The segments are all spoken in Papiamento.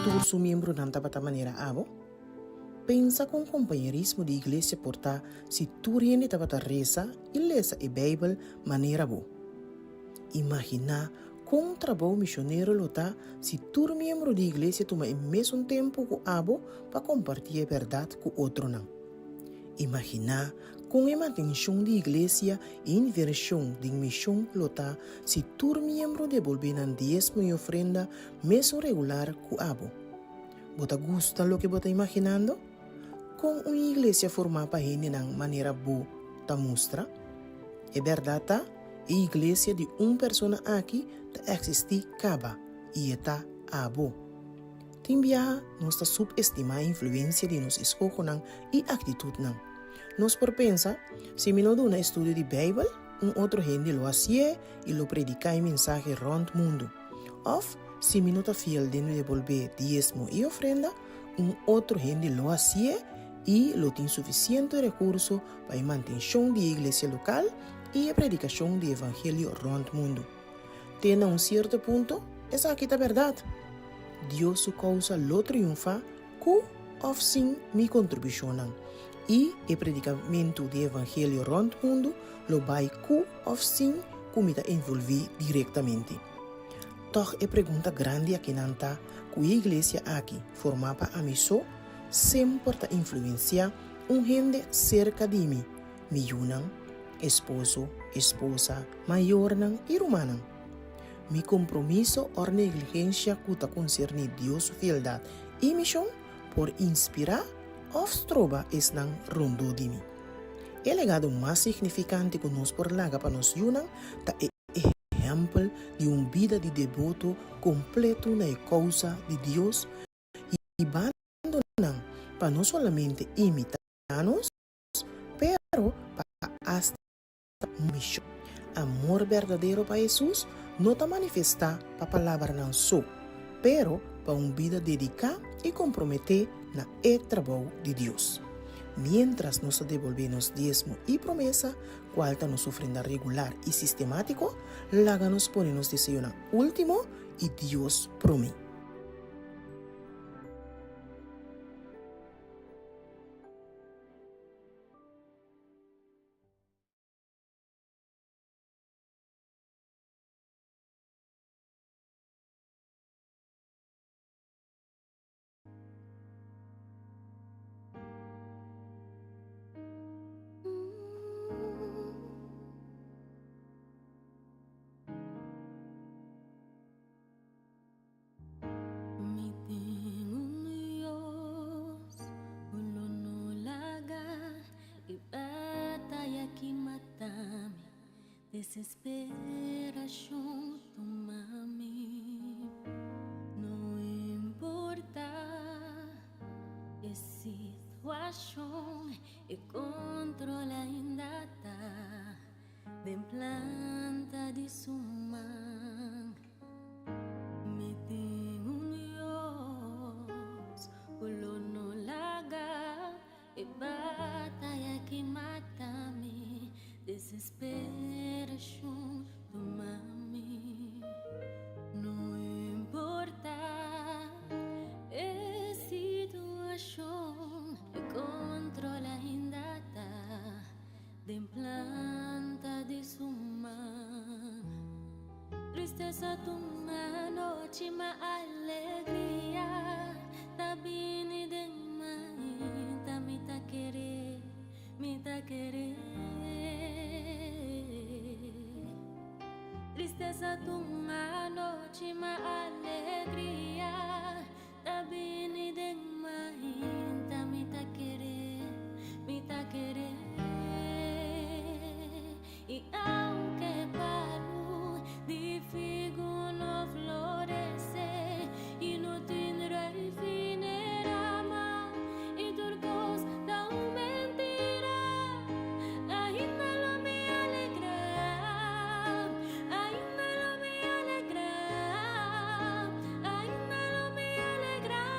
tur su miembronan tabata manera abo? Pensa kon kompañerismo di iglesia por ta si tur hende tabata resa i lesa e Beibel manera bo. Imaginá kon trabou misionero lo ta si tur miembro di iglesia tuma e mesun tempu ku abo pa kompartí e bèrdat ku otronan. Imaginá kon e mantenshon di iglesia i invershon den mishon lo ta si tur miembro debolbé nan diesmo i ofrenda mesun regular ku abo. Bo ta gusta loke bo ta imaginando? Kon un iglesia formá pa hendenan manera bo ta mustra? E bèrdat ta, e iglesia di un persona aki ta eksistí kaba, i e ta abo. Tin biaha nos ta subestimá e influensia di nos eskohonan i aktitutnan. Nos por pensa, Si mi no duna estudio di Beibel, un otro hende lo hasié i lo prediká e mensahe rònt mundu. Òf, si mi no ta fiel den debolbé diesmo i ofrenda, un otro hende lo hasié i lo tin sufisiente rekurso pa e mantenshon di e iglesia lokal i e predikashon di evangelio rònt mundu. Te na un sierto punto, esaki ta bèrdat. Dios su kousa lo triunfá ku òf sin mi kontribushonnan, i e predikamentu di evangelio rònt mundu lo bai ku òf sin ku mi ta envolví direktamente. Tòg e pregunta grandi akinan ta ku e iglesia aki, formá pa ami so, semper ta influensiá un hende serka di mi, mi yunan, esposo, esposa, mayornan i rumannan. Mi kompromiso òr negligensha ku ta konserní Dios su fieldat i mishon por inspirá òf stroba esnan rondó di mi. E legado mas signifikante ku nos por laga pa nos yunan ta e ehèmpel di un bida di deboto kompletu na e kousa di Dios, hibando nan pa no solamente imitá nos, pero pa asta mishon. Amor berdadero pa Hesus no ta manifestá pa palabranan so, pero pa un bida dediká i komprometé na e trabou di Dios. Miéntras nos ta debolbé nos diesmo i promesa, kual ta nos ofrenda regular i sistemátiko, laga nos pone nos deseonan último i Dios promé. Mi tin un Dios ku lo no laga e bataya ki mata mi, desesperashon tuma mi. No importa e situashon, e control ainda ta den planta di su man. Mi tin un Dios ku lo no laga e bataya ki mata mi, desesperashon tuma mi. No importa e situashon, e control ainda ta den planta di su man. Tristesa tuma nochi ma alegria ta bini den mainta. Mi ta kere, mi ta kere. Tristesa tuma nochi ma alegria ta bini den mainta. Mi ta kere, mi ta kere. I aunke palu di figu no florece i no tin ruif n'e rama i tur kos ta un mentira, ainda lo mi alegrá, ainda lo mi alegrá, ainda lo mi alegrá.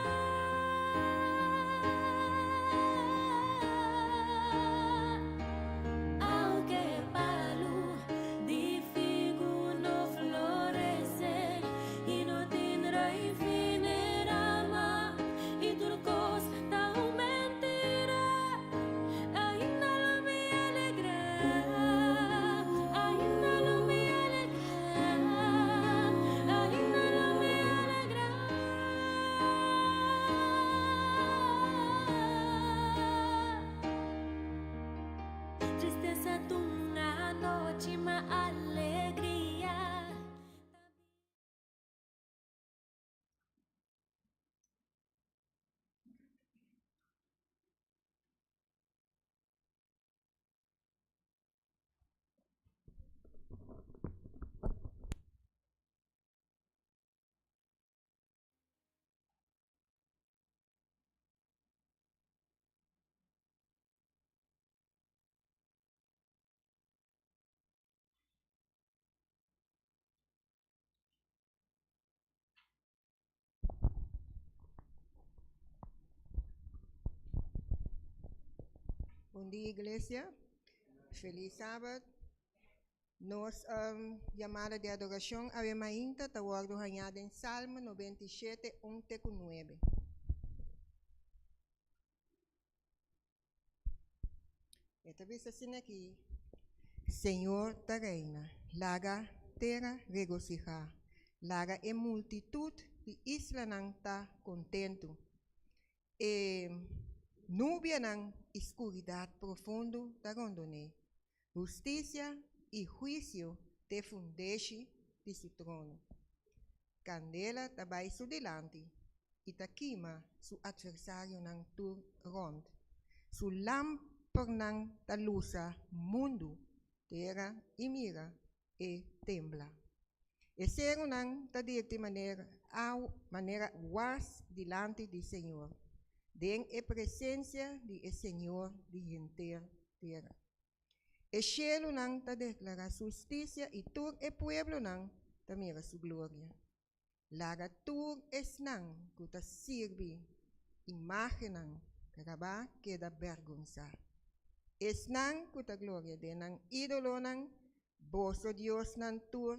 Bon dia iglesia. Feliz Sabat. Nos yamada di adorashon awe mainta ta wòrdu hañá den Salmo 97, 1 te ku 9. E ta bisa asina aki, Señor ta reina, laga tera regosihá, laga e multitut di islanan ta kontentu. E nubianan i skuridat profundo ta rondon'é. Hustisia i huisio t'e fundeshi di su trono. Kandela ta bai su dilanti i ta kima su atversarionan tur rònt. Su lampernan ta lusa mundu, tera i mira e tembla. E serunan ta dirti manera manera was dilanti di Señor, den e presensia di e Señor di henter tera. E shelunan ta deklará su hustisia i tur e pueblonan ta mira su gloria. Laga tur esnan ku ta sirbi imágennan grabá keda bèrgonsá. Esnan ku ta gloria den nan ídolonan, boso diosnan tur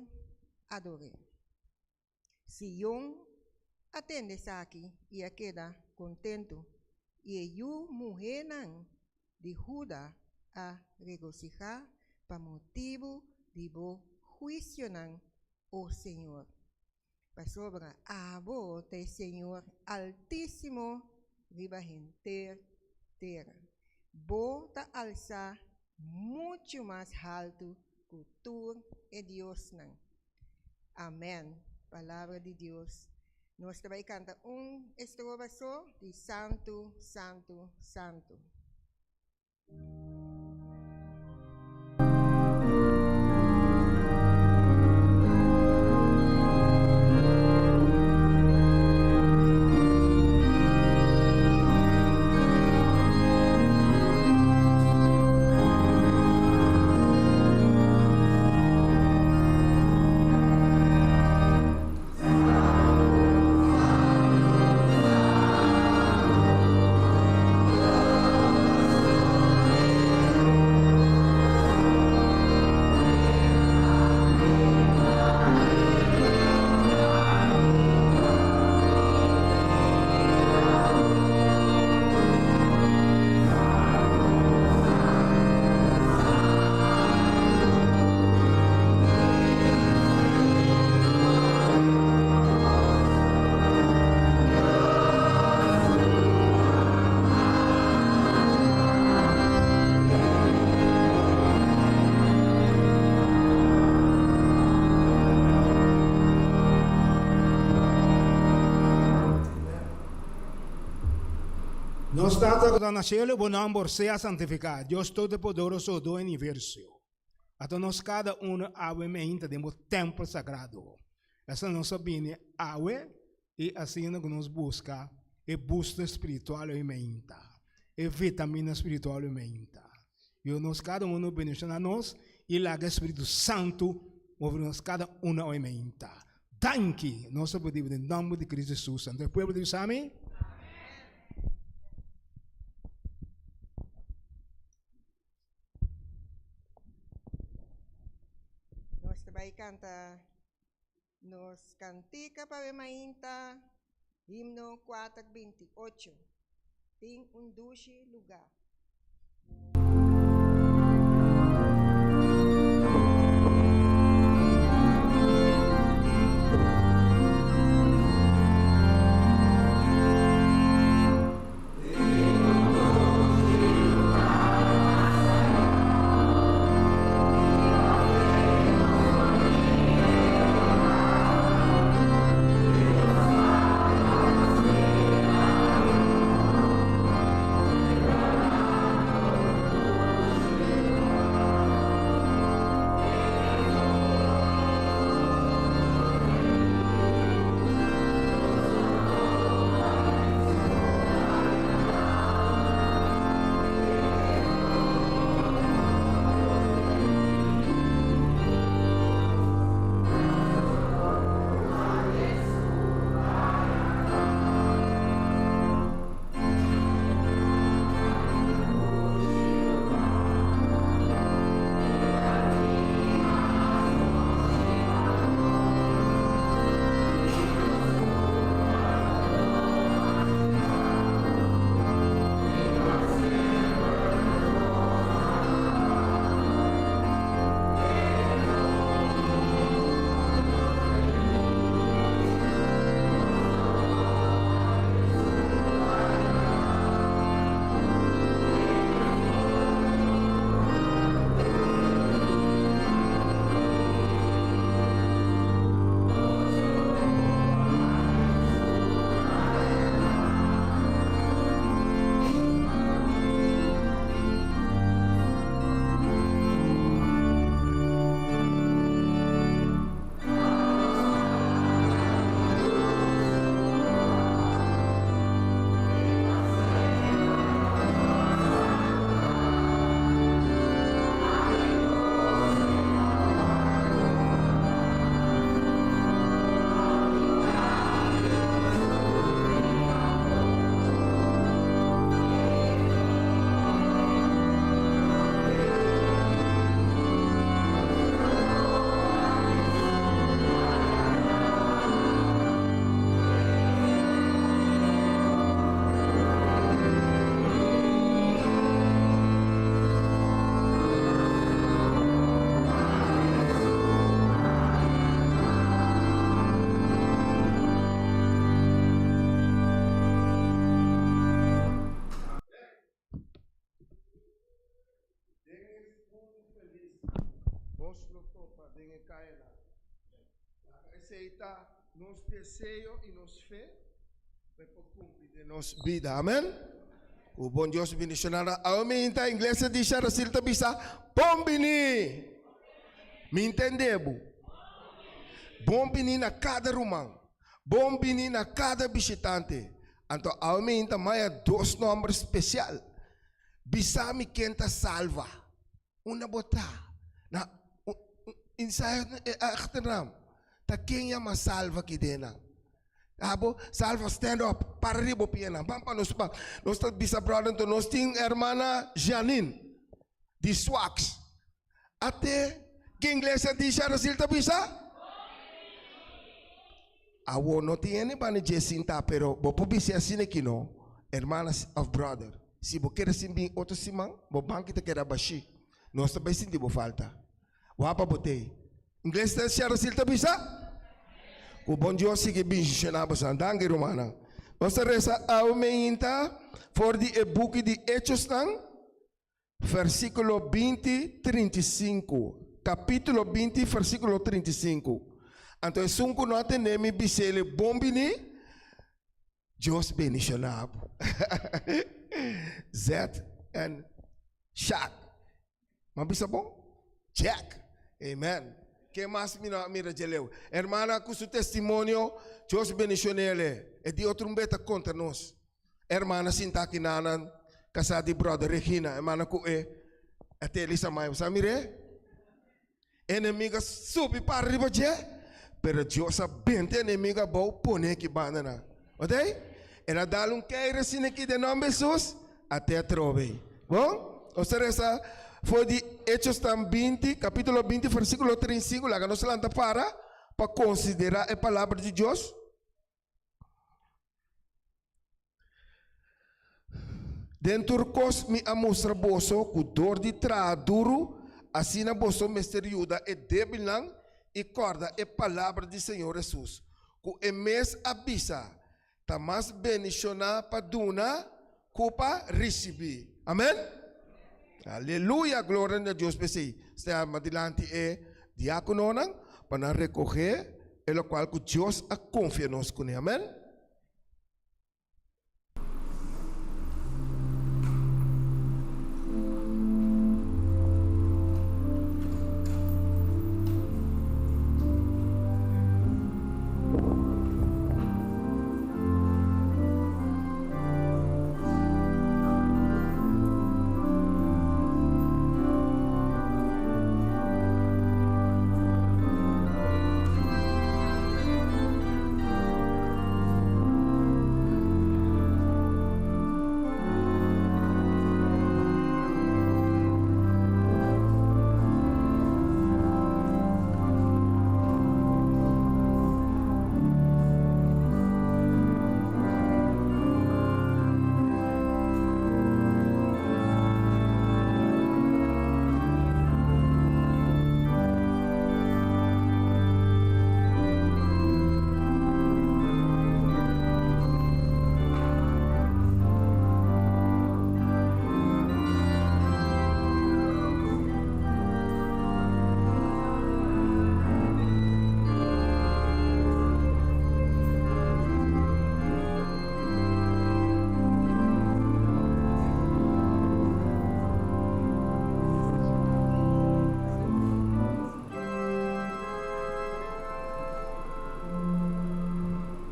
ador'é. Sion a tende esaki i a keda kontentu, i e yu muhénan di Huda a regosihá pa motibu di bo huisionan, o Señor. Pasobra abo ta e Señor Altísimo riba henter tera. Bo ta alsá muchu mas haltu ku tur e diosnan. Amèn. Palabra di Dios. Nos ta bai kanta un estrofa so di Santu, Santu, Santu. Nos Tata ku ta na shelu, bo nòmber sea santifiká. Dios Todopoderoso, do universo. Ata nos kada uno awe meinta den bo tèmpel sagrado. Esta nos a bini awe i asina ku nos buska e booster spiritual awe meinta, e vitamina spiritual awe meinta. Yo nos kada uno bendiciona nos i laga e Spiritu Santu move nos kada uno awe meinta. Danki! Nos ta pidi bo den nomber di Cristo Jesus. Anto e pueblo ta bisa mi? Nos ta bai kanta nos kantika pa be mainta, himno 428, Tin un dushi lugá. den e kayanan. Laga esei ta nos deseo i nos fe pa e por kumpli den nos bida. Amen. Ku bon Dios bendishoná nan. Awe mi hinta ingles di Sharasil ta bisa, Bon bini! Mi intende bo. Bon bini na kada ruman. Bon bini na kada bishitante. Anto awe mi hinta maya dos nòmber spesial. Bisa mi ken ta salva. Unda bo ta? Na inside e achternaam. Ta ken yama salva ki den nan? Abo salva stand up para riba bo pianan. Ban pa nos ban. Nos ta bisa brother anto nos tin hermana Janine di Swax. Ate ki iglesia di Sharasil ta bisa? Awor no tin hende banda dje sintá, pero bo por bis'é asina ki no, Hermana òf bròder, si bo kere sin bin otro siman, bo banki ta keda bashí. Nos ta bai sinti bo falta. Wak pa bo t'ei. Ingles ta Sharasil ta bisa? Ku bon Dios sigui benshoná boso. Danki, rumannan. Nos ta resa awe meinta for di e buki di Hechosnan. Versíkulo 20, 35. Kapítulo 20, versíkulo 35. Anto esun ku no a tende mi bis'el bon bini, Dios bendishoná bo. Z en Shak. M'a bisa bon? Jack. Amen. Ke mas mi no a mira dje leu? Hermana ku su testimonio, Dios bendishon'el. E di otro un be ta konta nos. Hermana sinta aki nanan kasá di brother Regina, hermana ku e a te Elisa mai. Bo sa mir'é? Enemigo a subi para riba dje, pero Dios a benta enemigo abou pone aki banda nan. Oté? El a dal un keire asina aki den nòmber Hesus, a te atrobe. Bon? Nos ta resa for di Hechosnan 20, kapítulo 20, versíkulo 35. Laga nos lanta para pa konsiderá e palabra di Dios. Den tur kos mi a mustra boso ku dor di traha duru, asina boso mester yuda e débilnan i kòrda e palabra di Señor Hesus, ku e mes a bisa, Ta mas bendishoná pa duna ku pa risibí. Amèn? Aleluya! Gloria na Dios p'esei. Stea mas dilanti e diákononan pa nan rekohé e lokual ku Dios a konfia nos kuné. Amèn.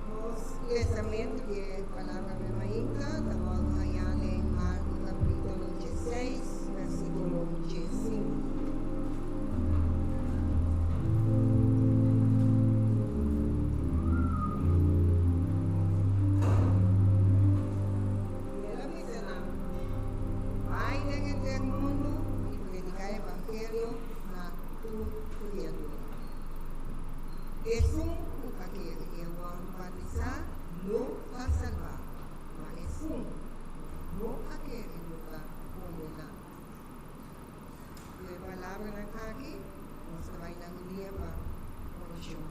Nos lesamentu di e palabra Memainta ta wòrdu hañá den Marko kapítulo 16, versíkulo 15. I el a bisa nan, Bai den henter mundu i prediká evangelio na tur kriatura. Esun ku a kere i a wòrdu batisá lo ta salbá, ma esun ku no a kere lo ta kondená. Ku e palabranan aki nos ta bai na rudia pa orashon.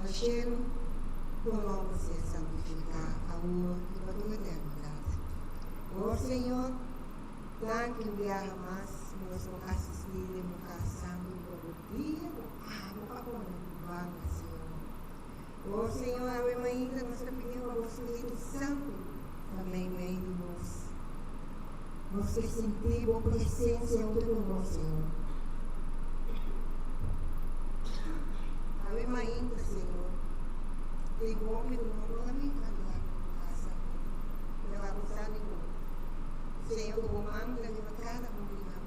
na shelu, bo nòmber sea santifiká awor i pa tur eternidat. O Señor, danki un biaha mas nos por asistí den bo kas santu riba bo dia ku abo a pone ku banda, Señor. O Señor, awe mainta nos ta pidi pa bo Spiritu Santu ta meimei di nos. Nos ke sinti bo presensia huntu ku nos, Señor. Awe mainta, Señor, tin hopi ku no por a bin adorá ku bo kasa, pero abo sa di bo. Señor, ku bo man ta riba kada un di nan.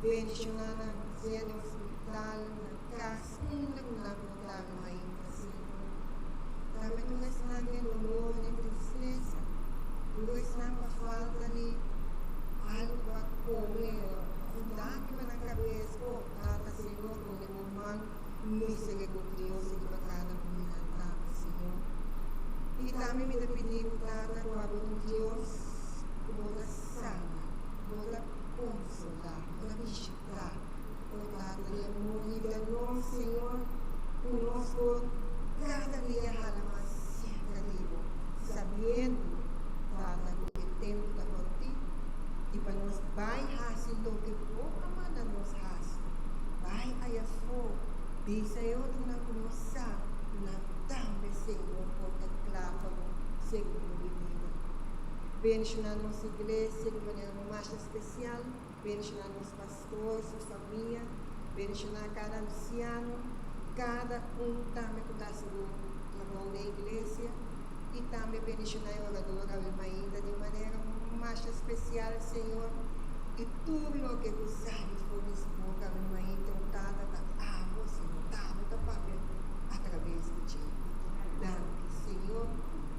Bendishoná nan, sea den hospital, na kas, unda ku nan por ta awe mainta, Señor. Tambe tur esnan den dolor, den tristesa, tur esnan ku a falta di algu pa kome òf un daki pa nan kabes, o Tata Señor, pone bo man misericordioso riba kada un di nan tambe, Señor. I tambe mi ta pidi bo, Tata, ku abo ta un Dios ku bo ta sana, bo ta konsolá, bo ta bishitá. O Tata di amor, yuda nos, Señor, ku nos por kada dia hala mas serka di bo, sabiendo, Tata, ku e tempu ta kòrtí i pa nos bai hasi loke bo a manda nos hasi. Bai ayafó, bisa e otronan ku nos sa ku nan tambe, Señor, por ta kla pa bo segundo binida. Bendishoná nos iglesia di manera masha spesial. Bendishoná nos pastor, su famia. Bendishoná kada ansiano, kada un tambe ku ta hasi bo trabou den iglesia. I tambe bendishoná e orador awe mainta di un manera masha spesial, Señor. I tur loke ku sali for di su boka awe mainta, un Tata ta abo, Señor. Ta abo ta papia atraves di dje. Danki, Señor,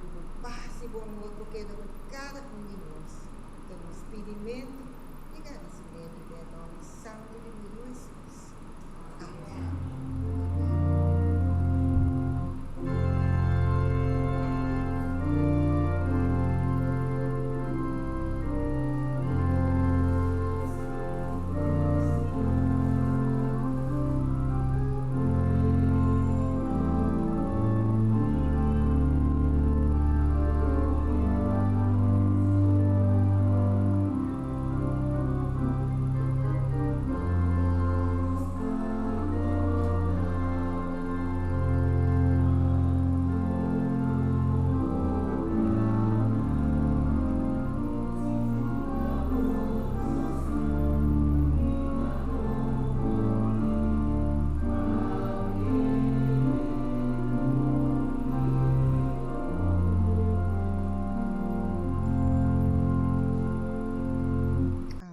ku bo pas i bo amor por keda ku kada un di nos. Ta nos pidimentu i gradisimentu den e nòmber santu di bo Yu Hesus. Amèn.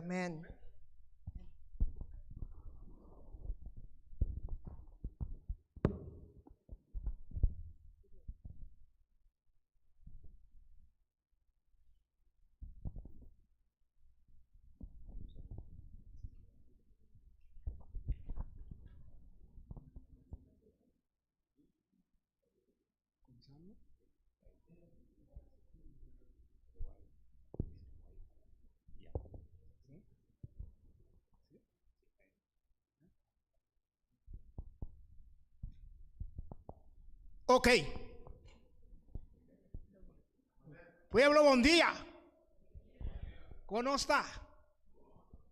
Amen. Ok. Pueblo, bon dia. Kon nos ta?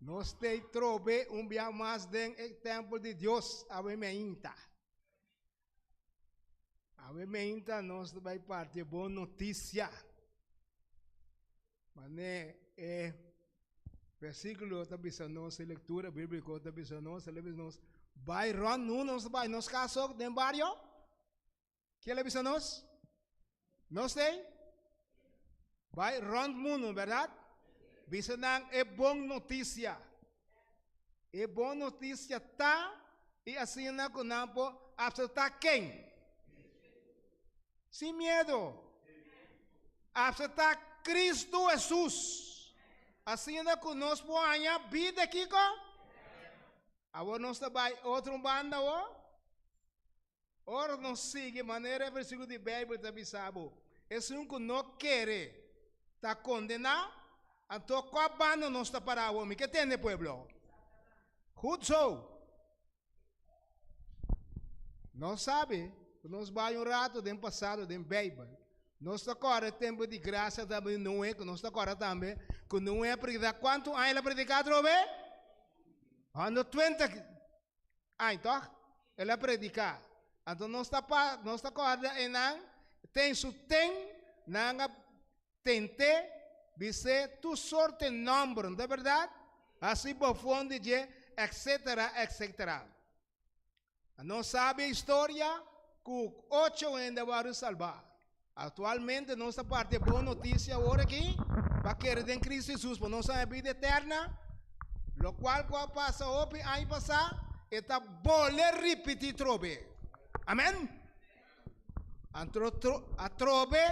Nos te trobe un bia mas den e tempel di Dios awe meinta. Awe meinta nos ta bai parti e bon notisia. Mane e versíkulo ta bisa nos, e lektura bíbliko ta bisa nos, el a bisa nos, bai rònt nu nos bai nos kas ok den bario. Ke el a bisa nos? Nos tei? Bai rònt mundu, bèrdat? Bisa nan e bon notisia. E bon notisia ta i asina ku nan por aseptá ken? Sin miedu. Aseptá Kristu Hesus. Asina ku nos por haña bida kiko? Awor nos ta bai otro banda awor. Ora nos sigui manera e versíkulo di Beibel ta bisa bo, Esun ku no kere ta kondená, anto kua banda nos ta pará awor? Mi ke tende, pueblo. Goed zo. Nos sabi. Ku nos bai un ratu den pasado den Beibel. Nos ta kòrda e tempu di grasia tambe di Noe, ku nos ta kòrda tambe ku Noe a prediká kuantu aña el a prediká atrobe? 120 aña, tòg? El a prediká. Anto nos ta pa nos ta kòrda einan ten su ten nan a tent'é bis'é tur sorte nòmber, no ta bèrdat? Hasi bofon di dje, etsetera, etsetera. Nos sabi e historia ku ocho hende a wòrdu salbá. Aktualmente nos ta parti e bon notisia awor aki pa kere den Kristu Hesus pa nos haña bida eterna. Lokual ku a pasa hopi aña pasá e ta bole ripití trobe. Amèn! Anto atrobe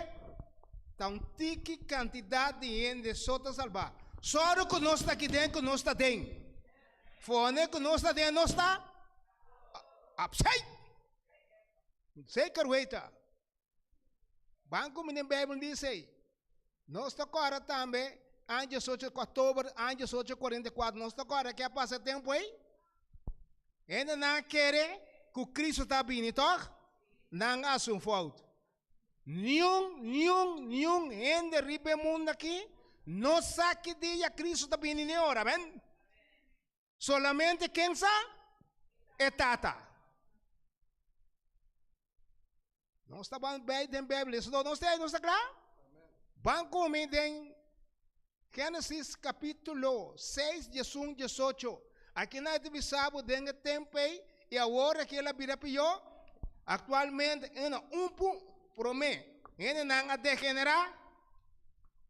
ta un tiki kantidat di hende so ta salbá. Sòru ku nos ta aki den ku nos ta den. Fone ku nos ta den nos ta apsei. Zeker weten. Ban ku mi den Bijbel di esei. Nos ta kòrda tambe aña diesocho di òktober aña diesocho kuarenta i kuater nos ta kòrda ke a pasa e tempu ei. Hendenan a kere ku Kristu ta bini tòg? Nan a hasi un fout. Niun, niun, niun hende riba e mundu aki no sa ki dia Kristu ta bini ni ora, amen. Solamente ken sa? E Tata. Nos ta ban bij den Bijbel, eso nos ta, nos ta kla? Ban kumi den Genesis kapítulo 6, 11, 18. Aki nan ta bisa bo den e tempu ei i awor aki el a bira pió. Aktualmente e na un pu promé hendenan a degenerá.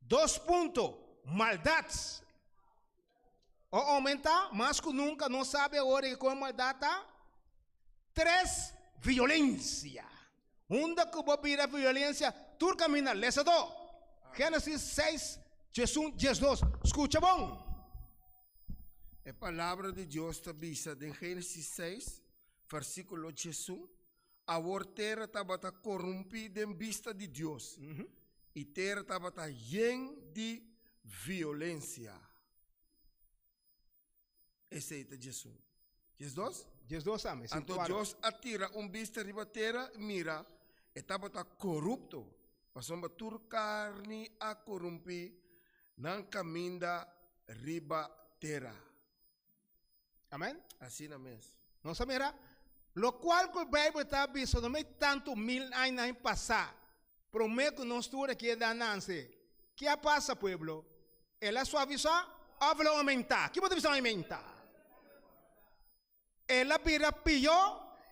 Dos punto, maldat a oumentá mas ku nunka. Nos sabi awor aki kon e maldat ta. Tres, violensia. Unda ku bo bira violensia tur kaminda. Lesa do. Génesis 6, 11, 12. Skucha bon. E Palabra di Dios ta bisa den Génesis 6, versíkulo 11, Awor tera tabata korumpí den bista di Dios, i tera tabata yen di violensia. Esei ta 11. 12? 12 tambe, sí. Anto Dios a tira un bista riba tera, i mira, e tabata korupto, pasobra tur karni a korumpí nan kaminda riba tera. Amen. Asina mes. Nos a mira lokual ku e Beibel ta bisa no mei tantu mil añanan pasá, promé ku nos tur aki a da nanse. Ke a pasa, pueblo? El a suavisá òf el a oumentá? Ki bo ta bisa oumentá? El a bira pió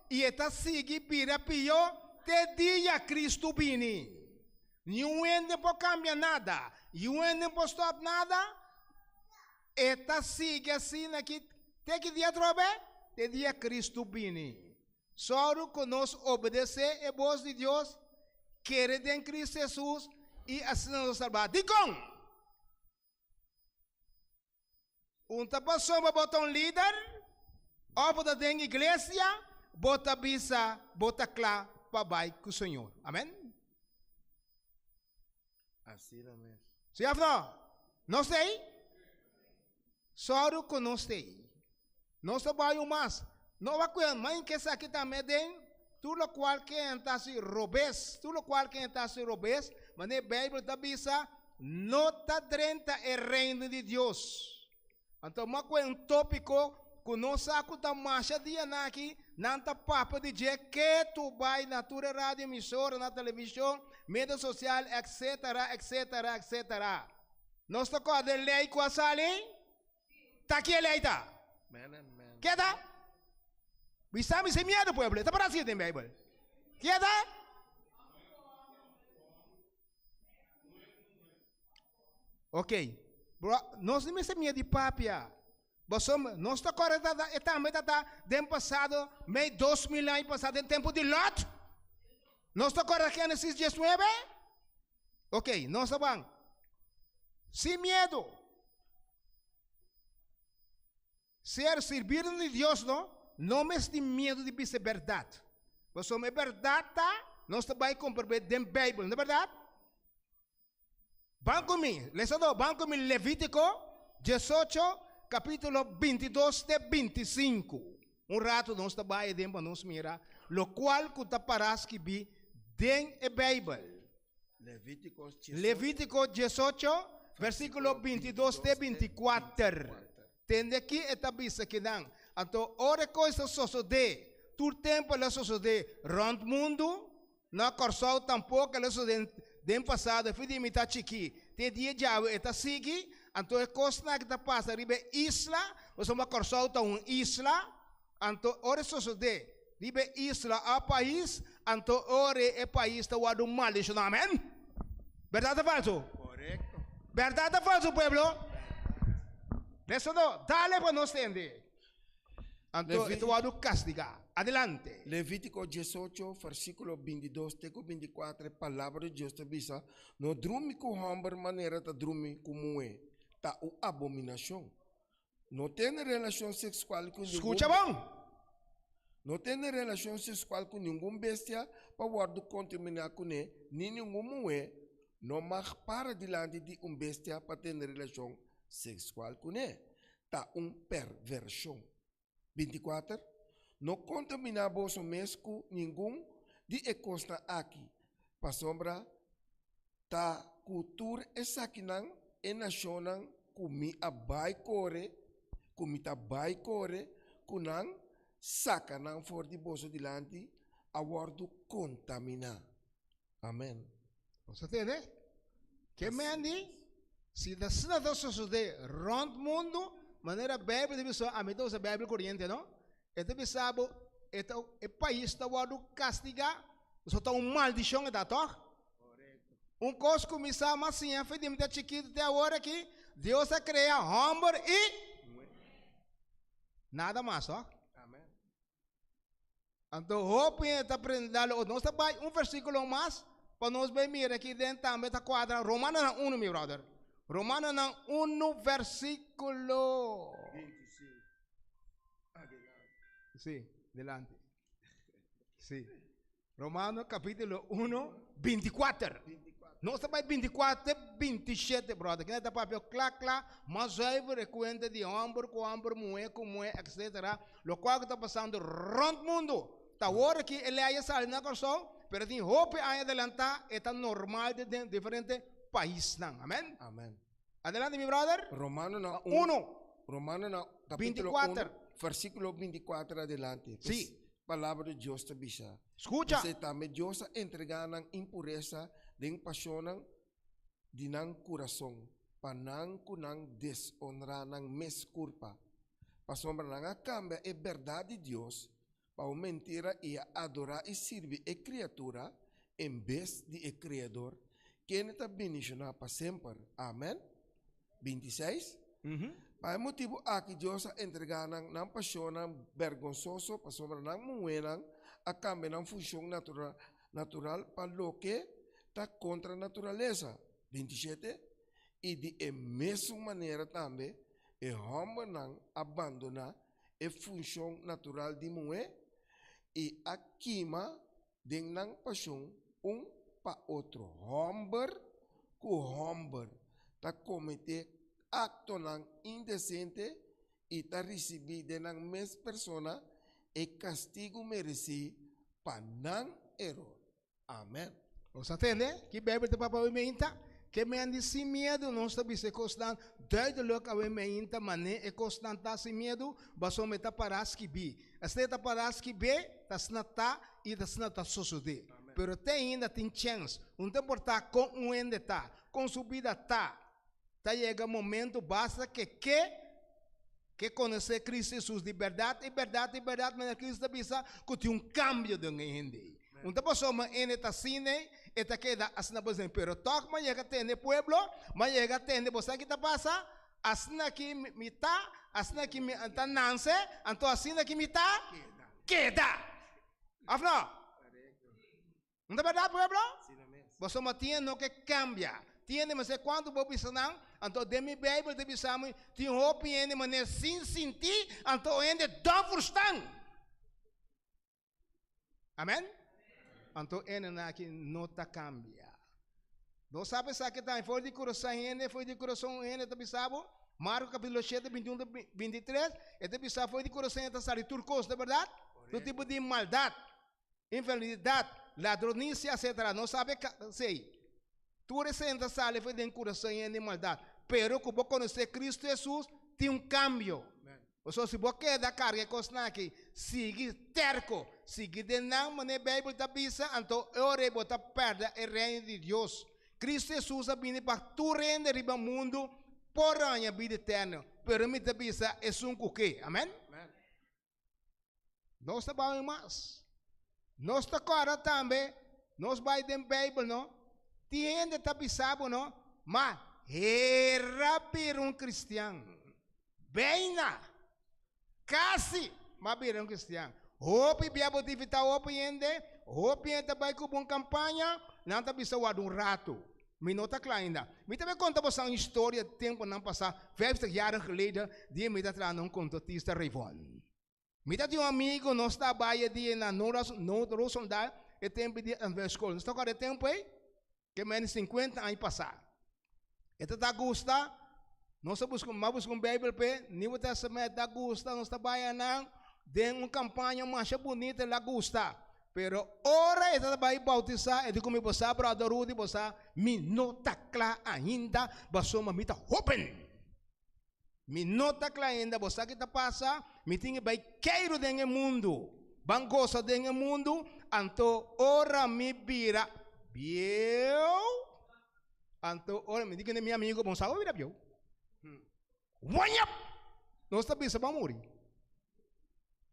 i e ta sigui bira pió te dia Kristu bini. Niun hende por kambia nada, niun hende por stòp nada. E ta sigui asina aki te ki dia atrobe? Te dia Kristu bini. Sòru ku nos obedesé e bos di Dios, kere den Kristu Hesus i asina nos salbá. Dikon? Un ta pasobra bo ta un lider òf bo ta den iglesia, bo ta bisa bo ta kla pa bai ku Señor. Amen. Asina mes. Si òf no? Nos ta ei? Sòru ku nos ta ei. Nos ta bai un mas. No wak ku e man ke esaki tambe den tur lokual ke nan ta hasi robes, tur lokual ke nan ta hasi robes, manera e Beibel ta bisa, no ta drenta e Reino di Dios. Anto ma ku e un tópiko ku nos sa ku ta masha dianan aki nan ta papia di dje ketu bai na tur e radio emisora, na televishon, media sosial, etsetera, etsetera, etsetera. Nos ta kòrda e lei ku a sali? Ta ki e lei ta? Ke ta? Bisa mi sin miedu, pueblo. E ta para así den Bijbel. Ke ta? Ok. Bro, nos no mester miedu di papia. Pasobra nos ta kòrda ta ta e tambe ta ta den pasado mei 2000 aña pasá den tempu di Lot. Nos ta kòrda Génesis 19? Ok, nos ta ban. Sin miedu. Ser sirbidor di Dios no, no mester tin miedu di bisa e bèrdat. Pasobra e bèrdat ta, nos ta bai komprob'é den Beibel, no ta bèrdat? Ban ku mi, lesadó, ban ku mi Levítiko 18, kapítulo 22 te 25. Un ratu nos ta bai aden pa nos mira. Lokual ku ta pará skibí den e Beibel. Levítiko diesocho, versíkulo bintidos te bintikuater. Tende ki e ta bisa kinan. Anto ora e kos ta sosodé, tur tempu el a sosodé rònt mundu, na Kòrsou tampoko el a sosodé den pasado, fi di mi ta chikí te dia djawe e ta sigui. Anto e kosnan aki ta pasa riba e isla, pasobra Kòrsou ta un isla. Anto ora e sosodé riba e isla a pais, anto ora e pais ta wòrdu maldishoná. Amèn! Bèrdat òf falsu? Korekto. Bèrdat òf falsu, pueblo? Lesadó, dale pa nos tende. Anto e ta wòrdu kastigá. Adelante. Levítiko diesocho, versíkulo bintidos te ku bintikuater, e Palabra di Dios ta bisa, No drumi ku hòmber manera ta drumi ku muhé, ta un abominashon. No tene relashon seksual ku ningun. Skucha bon! No tene relashon seksual ku ningun bestia pa wòrdu kontaminá kuné, ni ningun muhé no mag para dilanti di un bestia pa tene relashon seksual kuné. Ta un pervershon. 24 No kontaminá boso mes ku ningun di e kosnan aki, pasobra Ta ku tur esakinan e nashonnan ku mi a bai kore, ku mi ta bai kore ku nan, saka nan for di boso dilanti, a wòrdu kontaminá. Amèn. Nos a tende? Ke men di, si ta asina ta sosodé rònt mundu, manera Beibel ta bisa, ami ta usa Beibel koriente no, e ta bisa bo, e ta, e pais ta wòrdu kastigá, pasobra ta un maldishon e ta, tòg? Un kos ku mi sa mas siña for di mi ta chikitu te awor aki, Dios a krea hòmber i nada mas, tòg? Anto hopi hende ta prende dal otro. Nos ta bai un versíkulo mas pa nos bai mira aki den tambe ta kuadra Romanonan unu, mi brother. Romanonan unu versíkulo. Sí, delante. Sí. Romano capítulo 1, 24. Nos ta bai 24, 27, brother. Kina ta papia kla kla, mas zuiver e kuenta di homber ku homber, muhé ku muhé, etc. Lokual ku ta pasando rònt mundu. Ta awor aki e lei a sali na Kòrsou, pero tin hopi aña adelantá e ta normal den diferente paisnan. Amen. Amen. Adelante mi brother. Romanonan 1. Romanonan capítulo 24. 1, versículo 24 adelante. Sí. Palabra di Dios ta bisa. Skucha. P'esei tambe Dios a entregá nan impuresa den pashonnan di nan kurason, pa nan ku nan desonrá nan mes kurpa. Pasobra nan a kambia e bèrdat di Dios pa un mentira i a adorá i sirbi e kriatura en bes di e Kreador, kende ta bendishoná pa semper. Amèn. 26, Pa e motibu aki Dios a entregá nan nan pashonnan bergonsoso, pasobra nan muhénan a kambia nan funshon natural pa loke ta kontra naturalesa. 27, I di e mesun manera tambe e hòmbernan a bandoná e funshon natural di muhé i a kima den nan pashon un pa otro. Hòmber ku hòmber ta kometé aktonan indesente i ta risibí den nan mes persona e kastigu meresí pa nan eror. Amen. Nos a tende ki Bijbel ta papia awe meinta? Ke men di sin miedu nos ta bisa e kosnan duidelijk awe meinta manera e kosnan ta sin miedu pasobra e ta para skibí. Asina e ta para skibé ta asina ta i ta asina ta sosodé. Pero te ainda tin chèns. Un ta importá kon un hende ta, kon su bida ta, ta yega momento basta ke ke Ke konosé Cristo Hesus di bèrdat i bèrdat i bèrdat manera Cristo ta bisa ku tin un kambio den e hende ei. Un ta pasobra hende ta asina ei, e ta keda asina pa semper. Pero tòg mi a yega tende pueblo, mi a yega tende bo sa ki ta pasa? Asina ki mi ta, asina ki mi ta nanse, anto asina ki mi ta keda. Òf no? No ta berdad pueblo? Boso ma tin no ke cambia. Tin hende mester cuanto bo bisa nan, anto den mi Bijbel ta bisa mi tin hopi hende manera sin sinti, anto hende don verstaan. Amen? Anto hendenan aki no ta cambia. No sa esaki tambe for di curason hende, for di curason hende ta bisa bo. Marco capítulo 7, 21 te 23, e ta bisa for di curason hende ta sali tur cos, ta berdad? Tur tipo di maldad. Infelidat, ladronisia, etcetera. Nos sabe esei. Tur esei ta sali for den kurason yen di maldat. Pero ku bo konosé Kristu Hesus, tin un kambio. Pasobra si bo keda karga e kosnan aki, sigui terko, sigui den nan manera Beibel ta bisa, anto e ora ei bo ta pèrdè e Reino di Dios. Kristu Hesus a bini pa tur hende riba mundu por haña bida eterno, pero mi ta bisa esun ku ke. Amèn. Nos ta bai mas. Nos ta kòrda tambe, nos bai den Beibel no, tin hende ta bisa bo no, ma hera bira un kristian. Bijna, kasi, m'a bira un kristian. Hopi bia bo ta invitá hopi hende, hopi hende ta bai ku bo un kampaña, nan ta bisa warda un ratu. Mi no ta kla ainda. Mi ta bai konta boso un historia di tempunan pasá, vijftig jaren geleden, dia mi ta traha na un kontratista Rayvon. Mi ta tin un amigo, nos ta bai e dia na Noord-Roosendaal, e tempu di Anvers-school. Nos ta kòrda e tempu ei? Ke mende sinkuenta aña pasá. E ta ta gusta, nos a buska, mi a buska un Beibel p'e, Nieuwe Testament, ta gusta, nos ta bai anan den un kampaña masha bunita, el a gusta. Pero ora e ta bai bautisá, e di ku mi, Bo sa, Bròder Rudy, bo sa, mi no ta kla ainda, pasobra mi ta hóben. Mi no ta kla ainda, bo sa ki ta pasa? Mi tin ki bai keiru den e mundu, ban gosa den e mundu, anto ora mi bira bieu, anto ora mi di kende mi amigo, bo sa bo bira bieu? Wañap! Nos ta bisa bo a muri.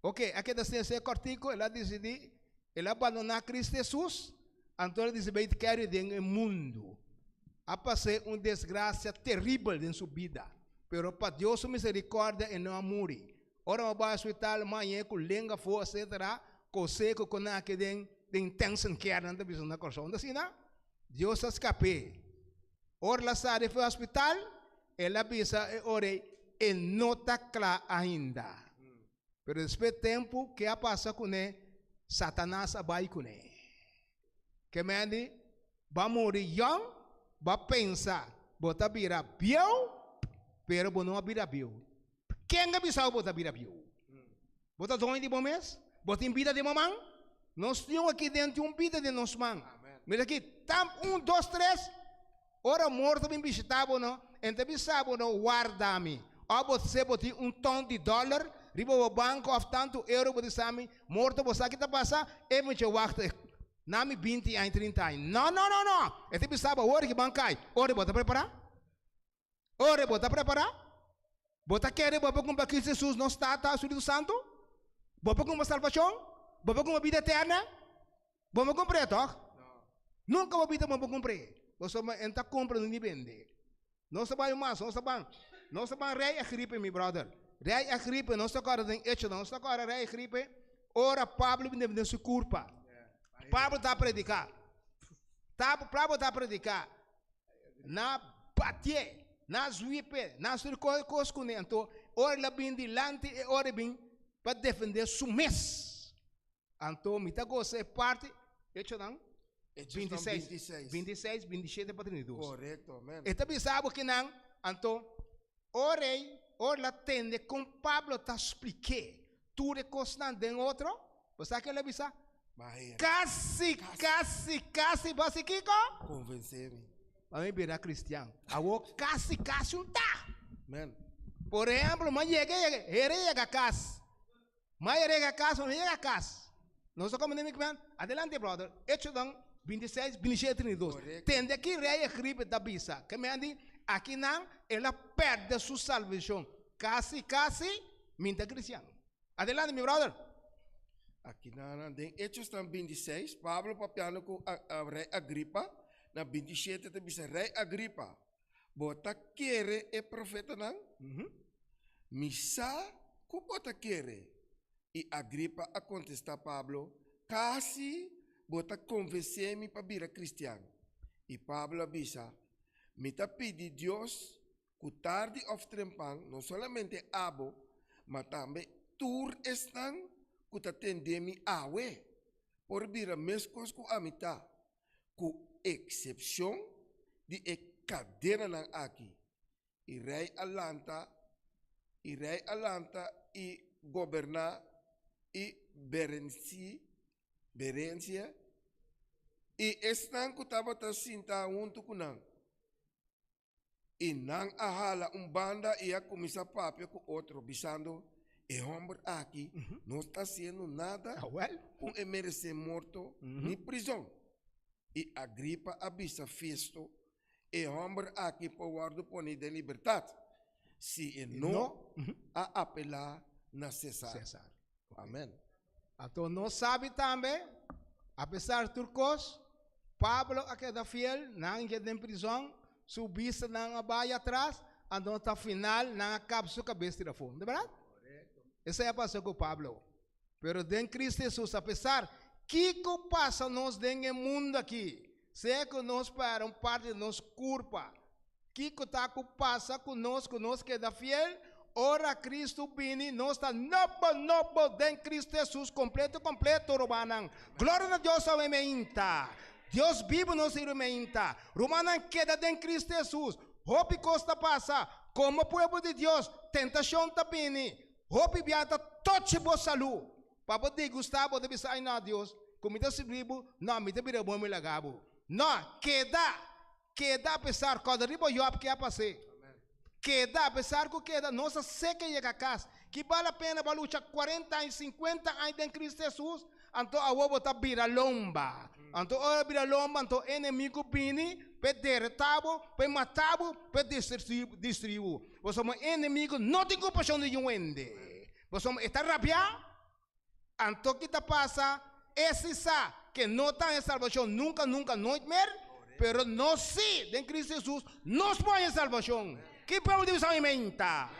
Ok, a keda sin esei kòrtiku, el a disidí, el a bandoná Kristu Hesus, anto el a disidí bai keri den e mundu. A pas'é un desgrasia teribel den su bida, pero pa Dios su miserikòrdia e no a muri. Ora mi a bai hospital, mi a hañ'é ku lenga afó, etsetera, kosé ku kona aki den den intensive care nan ta bisa na Kòrsou. No ta asina? Dios a skap'é. Ora el a sali for hospital, el a bisa e ora ei, e no ta kla ainda. Pero despues tempu, ke a pasa kuné? Satanas a bai kuné. Ke men di, Bo a muri yòn, bo a pensa bo ta bira bieu, pero bo no a bira bieu. Ken a bisa bo bo ta bira bieu? Bo ta doño di bo mes? Bo tin bida den bo man? Nos tin aki den tin un bida den nos man. Mira aki, tam un, dos, tres, ora morto bin bishita bo no, en ta bisa bo no, warda mi. Of bo se bo tin un ton di dollar riba bo banco of tantu euro bo di sa mi, morto bo sa ki ta pasa, e mucha wachta na mi binti aña, trinta aña. No, no, no, no! E ta bisa bo awor ki ban kai, ora bo ta prepara? Ora bo ta prepará? Bo ta kere bo por kumpra Cristo Jesus nos Tata Spiritu Santu? Bo por kumpra salbashon? Bo por kumpra bida eterna? Bo no kumpr'é tòg? Nunka bo bida bo por kumpr'é. Pasobra e no ta kumpra ni bende. Nos ta bai mas, nos ta ban, nos ta ban Rei Agripa mi bròder. Rei Agripa, nos ta kòrda den Echonan, nos ta kòrda Rei Agripa ora Pablo bin defendé su kurpa. Pablo ta prediká. Pablo ta prediká. Na batié, na zwip'é, na haci tur cos cuné. Anto, ora el a bin dilanti, e ora el bin pa defendé su mes. Anto, mi ta goza e parti, Echonan 26, 26, 27 pa 32. Correcto, amen. E ta bisa bo kinan, anto, ora ei, ora el a tende con Pablo ta spliké tur e cosnan den otro, bo sa ke el a bisa? Kasi, kasi, kasi, bo hasi kiko? Konvensé mi. Pa mi bira kristian. Awor kasi, kasi un ta. Amen. Por ehemplo, mi a yega, yega, hera yega kas. Mi a yega kas, mi no yega kas. Nos ta komende mi kmen, adelante brother, Echonan 26, 27, 32. Korekto. Tende ki rei Agripa ta bisa, ke men di, akinan el a pèrdè su salbashon. Kasi, kasi, mi ta kristian. Adelante mi brother. Aki na den Hechosnan 26, Pablo papiando ku Rei Agripa, na 27 ta bisa, Rei Agripa, bo ta kere e profetanan? Mi sa ku bo ta kere. I Agripa a kontestá Pablo, Kasi bo ta konvensé mi pa bira kristian. I Pablo a bisa, Mi ta pidi Dios ku tardi òf trempan no solamente abo, ma tambe tur esnan ku ta tende mi awe por bira meskos ku ami ta, ku eksepshon di e kadenanan aki. I rei a lanta, i rei a lanta i goberná i Berensi. Berensia i esnan ku tabata sinta huntu ku nan. I nan a hala un banda i a kuminsá papia ku otro, bisando, E hòmber aki no ta hasiendo nada ku e meresé morto ni prizòn. I Agripa a bisa Festo, E hòmber aki por wòrdu poni den libertat, si e no a apelá na Sésar. Amèn. Anto nos sabi tambe, apesar tur kos, Pablo a keda fiel, nan a den prizòn, su bistanan a bai atras, anto ta final nan a kap su kabes tira afó. No ta bèrdat? Esei a pasa ku Pablo. Pero den Kristu Hesus, apesar kiko pasa nos den e mundu aki, sea ku nos pèrdè un parti di nos kurpa, Kiko ta ku pasa ku nos ku nos keda fiel? Ora Kristu bini, nos ta nobo nobo den Kristu Hesus kompleto kompleto, rumannan. Gloria na Dios awe meinta. Dios bibu nos sirbi meinta. Rumannan, keda den Kristu Hesus. Hopi kos ta pasa. Komo pueblo di Dios, tentashon ta bini. Hopi bia ta tochi bo salu. Pa bo degustá bo ta bisa, Ai no, Dios, ku mi ta sirbi bo, no, mi ta bira bon mi laga bo. No, keda! Keda apesar kòrda riba Job ke a pas'é. Keda apesar ku keda nos a seka yega kas. Ki bal a pena bo a lucha kuarenta aña, sinkuenta aña den Kristu Hesus, anto awor bo ta bira lomba. Anto ora bira lomba anto enemigu bini p'e derotá bo, p'e matá bo, p'e destruí bo. Pasobra enemigu no tin kompashon di niun hende. Pasobra e ta rabiá. Anto ki ta pasa? E si sa ke no ta haña salbashon nunka nunka nooit meer, pero nos si, den Kristu Hesus, nos por haña salbashon. Ki pueblo di bisa menta?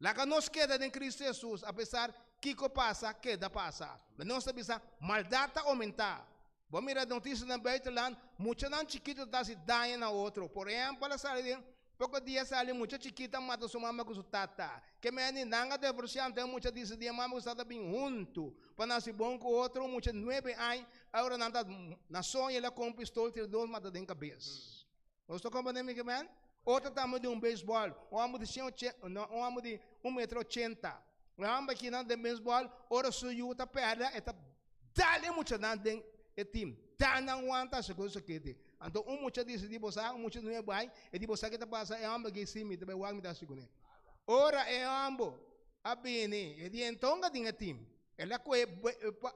Laga nos keda den Kristu Hesus apesar kiko pasa, keda pasa. Nos ta bisa maldat ta omentá. Bo mira notisianan buitenland, muchanan chikito ta hasi daño na otro. Por ehempel a sali den poko dia sali mucha chikito a mata su mama ku su tata. Ke meni nan a divorsia anto e mucha disidi e mama ku su tata bin huntu pa nan hasi bon ku otro. Un mucha nuebe aña ahora nan ta na soño el a kon pistol tira dos mata den kabes. Nos ta komprende mi ke men? Otro tamba di un beisbòl, un hòmber di shen ochen, no, un hòmber di un metro ochenta. Un hòmber akinan den beisbòl, ora su yu ta pèrdè, e ta dal e muchanan den e tim. Dal nan wanta segun sokete. Anto un mucha disidí, bo sa, un mucha di nuebe aña, e di, bo sa ke ta pasa, e hòmber aki si mi ta bai wak mi ta hasi kuné. Ora e hòmber a bini, e di, enton ka tin e tim. El a kohe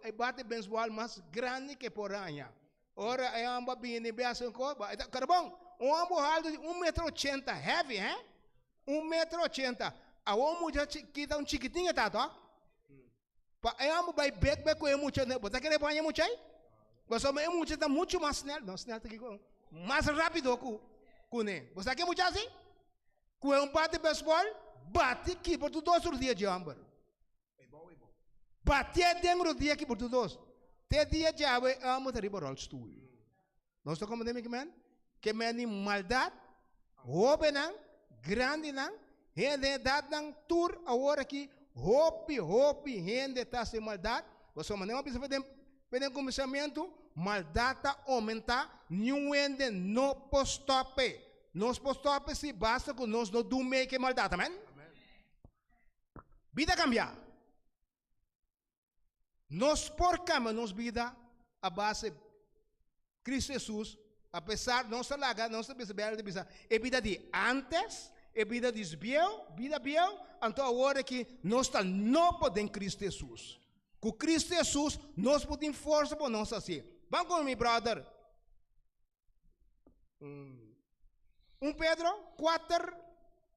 e bate beisbòl mas grandi ke por haña. Ora e homber a bini be hasi un kos, e ta karbon. Un homber haltu di un metro ochenta, heavy he, un metro ochenta. Awor un mucha chikita, un chikitin e ta tok. Pa e homber bai bek bek ku e mucha, bo ta kere por haña e mucha ei? Pasobra e mucha ta muchu mas snel, no snel ta kiko, mas rapido ku kuné. Bo sa ke mucha hasi? Ku e un bat di besbòl, bati kibra tur dos rudia dje homber. Batié den rodia ki por tur dos. Te dia djawe e amo ta riba rolstoel. Nos ta komprendé mi ke men? Ke men di maldat, hóbennan, grandinan, hende den edatnan, tur awor aki hopi hopi hende ta hasi maldat. Pasobra manera mi a bisa den den kuminsamentu, maldat ta oumentá, niun hende no por stòp e. Nos por stòp e si basta ku nos no dun mei ku e maldat. Amen. Bida kambia. Nos por kambia nos bida a base Kristu Hesus, apesar nos ta laga, nos ta bisa Beibel ta bisa e bida di antes, e bida di bieu, bida bieu, anto awor aki nos ta nobo den Kristu Hesus. Ku Kristu Hesus nos por tin forsa pa nos hasi. Ban ku mi brother. Un Pedro 4,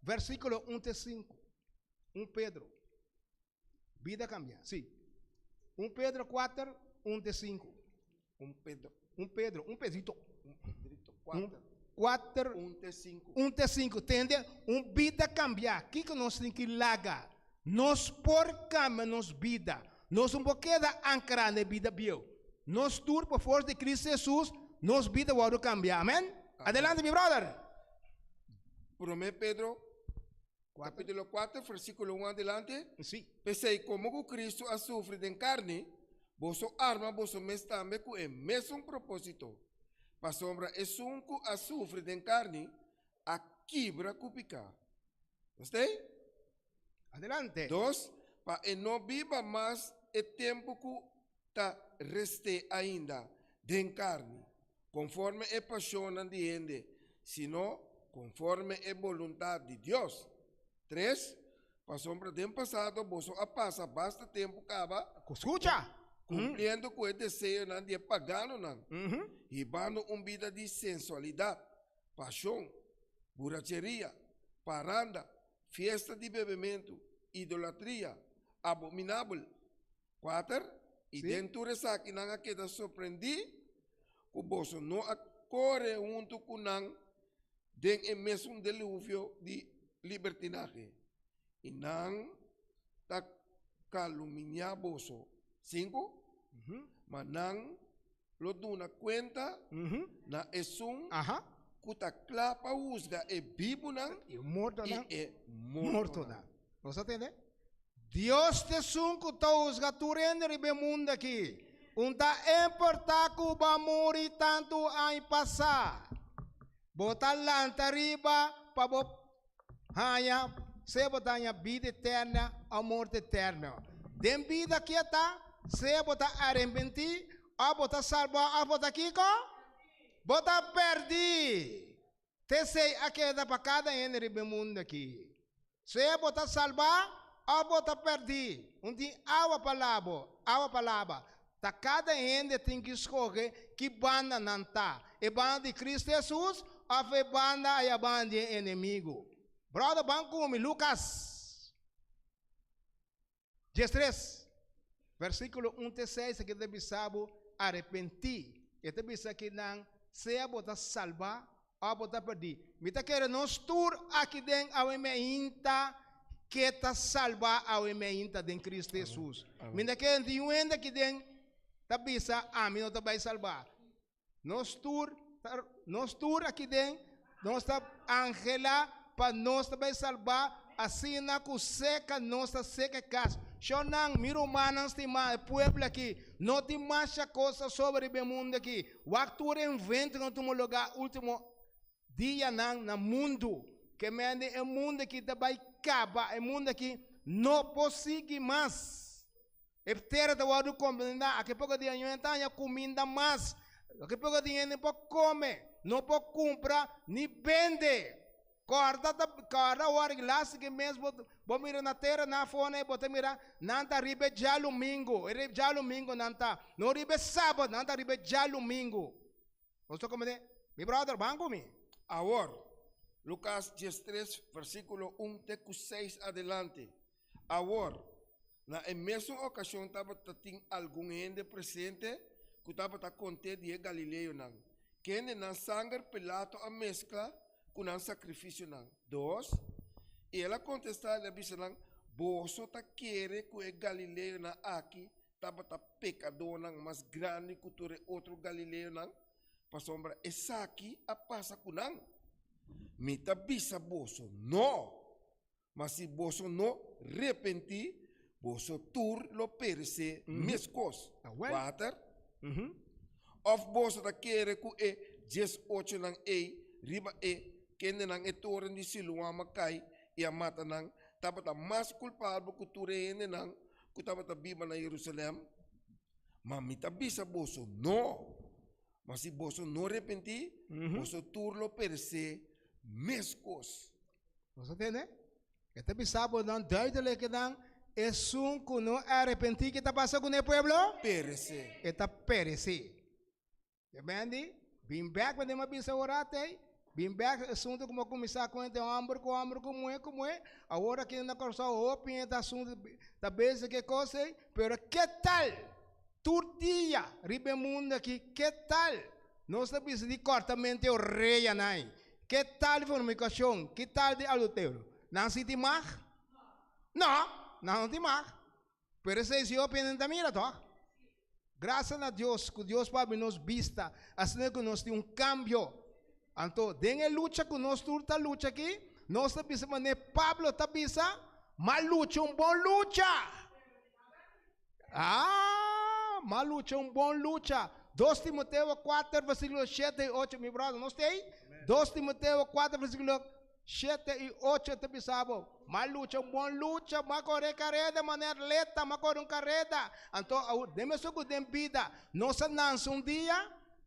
versículo 1 te 5. Un Pedro. Vida cambia, sí. Un Pedro 4, 1 te 5. Un Pedro. Un Pedro, un Pedrito. Un Pedrito 4. 4, 1 te 5. 1 te 5. Tende, un vida cambia. Kiko nos tin ki laga? Nos por cambia nos bida. Nos no por keda ancra na e bida bieu. Nos tur por forsa di Cristo Jesus, nos bida wordo cambia. Amen? Adelante mi brother. Prome Pedro, capítulo 4, versículo 1 adelante. Sí. P'esei, komo ku Kristu a sufri den karni, boso arma boso mes tambe ku e mesun propósito, pasobra esun ku a sufri den karni a kibra ku piká. Nos ta ei? Adelante. Dos, pa e no biba mas e tempu ku. ta rest'é ainda den karni, konforme e pashonnan di hende, sino konforme e boluntat di Dios. Tres, Pasobra den pasado boso a pasa basta tempu kaba Skucha! kumpliendo ku e deseonan di e paganonan, hibando un bida di sensualidat, pashon, buracheria, paranda, fiesta di bebementu, idolatria, abominabel. Kuater, I den tur esaki nan a keda sorprendí ku boso no a kore huntu ku nan den e mesun deluvio di libertinahe, i nan ta kalumniá boso. Sinku, Ma nan lo duna kuenta na esun ku ta kla pa husga e bibunan i e mortonan. Nos a tende? Dios ta esun ku ta husga tur hende riba e mundu aki. Un ta importá ku bo a muri tantu aña pasá. Bo ta lanta riba pa bo haña sea bo ta haña bida eterna òf morto eterno. Den bida aki a ta, sea bo ta arepentí òf bo ta salbá òf bo ta kiko? Bo ta pèrdí. T'esei a keda pa kada hende riba e mundu aki. Sea bo ta salbá òf bo ta pèrdí, un tin awa pa labo, awa pa laba. Ta kada hende tin ki skohe ki banda nan ta, e banda di Kristu Hesus òf e banda aya banda di e enemigu. Bròder, ban ku mi, Lukas 13, versíkulo 1 te 6, aki ta bisa bo arepentí. E ta bisa ki nan, sea bo ta salbá òf bo ta pèrdí. Mi ta kere nos tur aki den awe meinta ke ta salbá awe meinta den Kristu Hesus. Mi ta kere tin un hende aki den ta bisa ami no ta bai salbá. Nos tur ta nos tur aki den nos ta anhelá pa nos ta bai salbá asina ku seka nos ta seka e kas. Shonnan, mi rumannan stimá, e pueblo aki no tin masha kos ta sobra riba e mundu aki. Wak tur invento ku a tuma lugá último dianan na mundu. Ke mende e mundu aki ta bai kaba. E mundu aki no por sigui mas. E tera ta wòrdu kondená. Aki poko dia no ta haña kuminda mas. Aki poko dia hende por kome, no por kumpra ni bende. Kòrda ta kòrda awor i lastima mes bo bo mira na tera na afó nei bo ta mira nan ta riba e djalumingu e riba djalumingu nan ta no riba e sábado nan ta riba e djalumingu nos ta komprendé mi bròder ban ku mi. Awor, Lukas 13, versíkulo un te ku seis adelante, Awor, na e mesun okashon tabata tin algun hende presente ku tabata kont'é di e galileonan, kende nan sanger Pilato a meskla ku nan sakrifisionan. Dos, I el a kontestá i a bisa nan, Boso ta kere ku e galileonan aki tabata pekadónan mas grandi ku tur e otro galileonan, pasobra esaki a pasa ku nan? Mi ta bisa boso, No! Ma si boso no repentí, boso tur lo peresé meskos. Kuater, Òf boso ta kere ku e diesochonan ei riba e kendenan e toren di Siloam a kai i a mata nan tabata mas kulpabel ku tur e hendenan ku tabata biba na Yerusalèm? Ma mi ta bisa boso, No! Ma si boso no repentí, boso tur lo peresé meskos. Nos a tende? E ta bisa bo nan duidelijk nan, esun ku no arepentí, ke ta pasa ku ne pueblo? Peresé. E ta peresé. E bendi, bin bek wanneer mi a bisa ora atei, bin bek asuntu ku mi a kuminsá ku hende hòmber ku hòmber ku muhé ku muhé, awor aki na Kòrsou hopi hende ta asuntu ta bezig ku e kos ei, pero ke tal tur dia riba e mundu aki, ke tal nos ta bisa di kòrtamentu e oreanan ei? Ke tal di fornicacion? Ke tal di adulterio? Nan si tin mag? No, nan no tin mag. Pero esei si hopi hende ta mira, toch? Gracias na Dios cu Dios por abri nos bista, asina cu nos tin un cambio. Anto, den e lucha cu nos tur ta lucha aki, nos ta bisa manera Pablo ta bisa, M'a lucha un bon lucha. Ah, m'a lucha un bon lucha. 2 Timoteo 4, versículo 7 y 8. Mi brother, no stay? 2 Timoteo 4, versículo 7 i 8 ta bisa bo, M'a lucha un bon lucha, m'a kore kareda manera atleta, m'a kore un kareda. Anto awor den mesun ku den bida, nos a nanse un dia,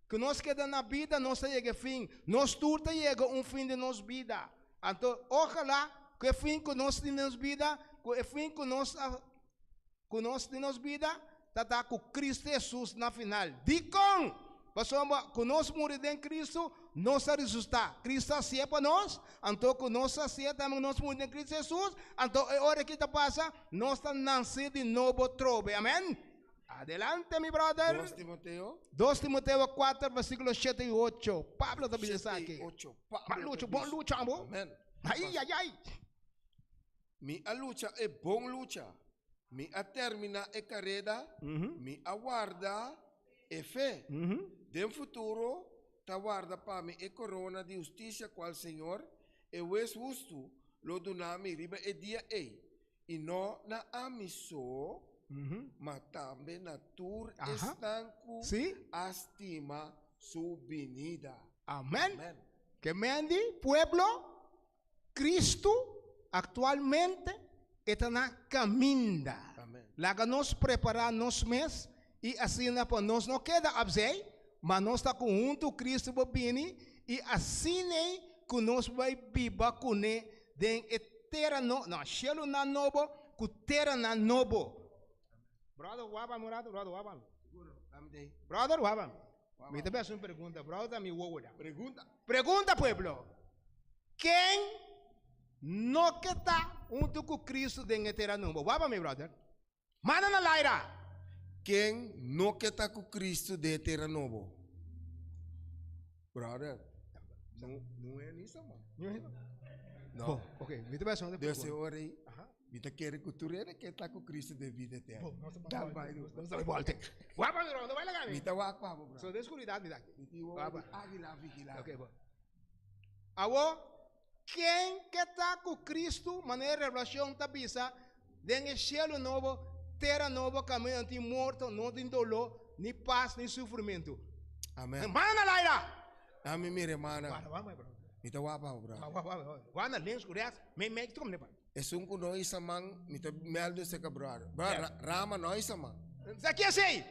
ku nos keda na bida, nos ta yega e fin. Nos tur ta yega un fin den nos bida. Anto ojalá ku e fin ku nos tin den nos bida, ku e fin ku nos a ku nos den nos bida ta ta ku Kristu Hesus na final. Dikon? Pasobra ku nos muri den Kristu, nos a resusitá. Kristu a hasié pa nos, anto ku nos hasié tambe ku nos muri den Kristu Hesus, anto e ora ki ta pasa, nos ta nanse di nobo trobe. Amèn. Adelante, mi bròder. Dos Timoteo. Dos Timoteo 4, versíkulo 7 i 8. Pablo ta bisa 7 i esaki. 8. Ma Pablo ta lucha, bon bisa. lucha, amo. Amèn. Ai, ai, ai. Mi a lucha e bon lucha, mi a terminá e kareda, mi a warda e fe. Den futuro ta warda pa mi e korona di hustisia kual Señor, e Hues hustu, lo duna mi riba e dia ei, i no na ami so, ma tambe na tur esnan ku a stima su binida. Amen. Ke men di, pueblo, Kristu aktualmente e ta na kaminda. Laga nos prepará nos mes i asina pa nos no keda apzei, ma nos ta ku huntu Kristu por bini i asin'ei ku nos bai biba kuné den e tera no, no, shelunan nobo ku teranan nobo. Brother, wak mi un rato, brother, wak mi. Brother, wak mi. Mi ta bes un pregunta, brother ta mi wowo da. Pregunta. Pregunta pueblo, ken no ke ta huntu ku Cristo den e tera nobo? Wak pa mi brother. Manda na laira. Ken no ke ta ku Cristo den e tera nobo? Brother, no, no e ni sama. No. Bon, ok, mi ta bes un pregunta. Dese ora ei. Mi ta kere ku tur hende ke ta ku Cristo den bida eterno. Bon, nos ta Dal bai nos ta bai volte. Wak pa mi bro, no bai laga mi. Mi ta wak pa bo bro. So den skuridat mi ta aki. Mi tin wowo di águila vigilá. Ok, bon. Awor, ken ke ta ku Cristo, manera Revelashon ta bisa, den e shelu nobo, tera nobo kaminda no tin morto, no tin doló, ni pas, ni sufrimentu. Amen. Manda na laira! Ami mira hermana. Wak, wak, bro. Mi ta wak pa bo bro. Wak, wak, wak. Wak na links ku rechts, mei, mei, kiko mi ta papia? Esun ku no isa man, mi ta meldo seka brother. Brother, Rama no isa man. Ta ki esei?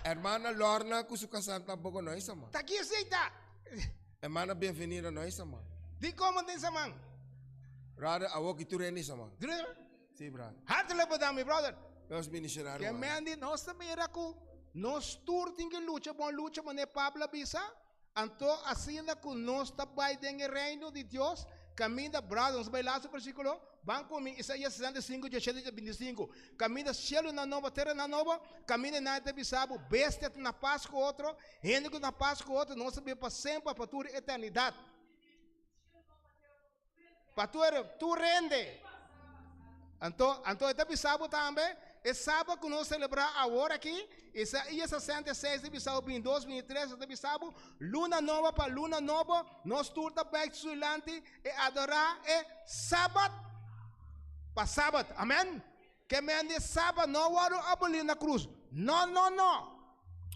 Hermana Lorna ku su kasá tampoko no isa man. Ta ki esei ta? Hermana Bienvenida no isa man. Dikon bo no isa man? Brother, awor ki tur hende isa man. Tur hende isa man? Si, brother. Hartelijk bedankt, mi brother. Dios bendiciona Ke ruman. men di nos ta mira ku nos tur tin ke lucha bon lucha manera Pablo a bisa. Anto asina ku nos ta bai den e Reino di Dios, kaminda, brother, nos bai laatste versíkulo, ban ku mi, Isaías 65, 17 te 25, kaminda sielunan nobo, teranan nobo, kaminda nan ta bisa bo, bestia ta na pas ku otro, hende ku ta na pas ku otro, nos ta biba pa semper, pa tur eternidat. Pa tur, tur hende. Anto, anto e ta bisa bo tambe, e Sabat ku nos selebrá awor aki, Isaías 66 ta bisa bo, 22, 23 e ta bisa bo, luna nobo pa luna nobo, nos tur ta bèk su dilanti i adorá e Sabat pa Sabat. Amèn. Ke men di Sabat no a wòrdu abolí na krus. No, no, no.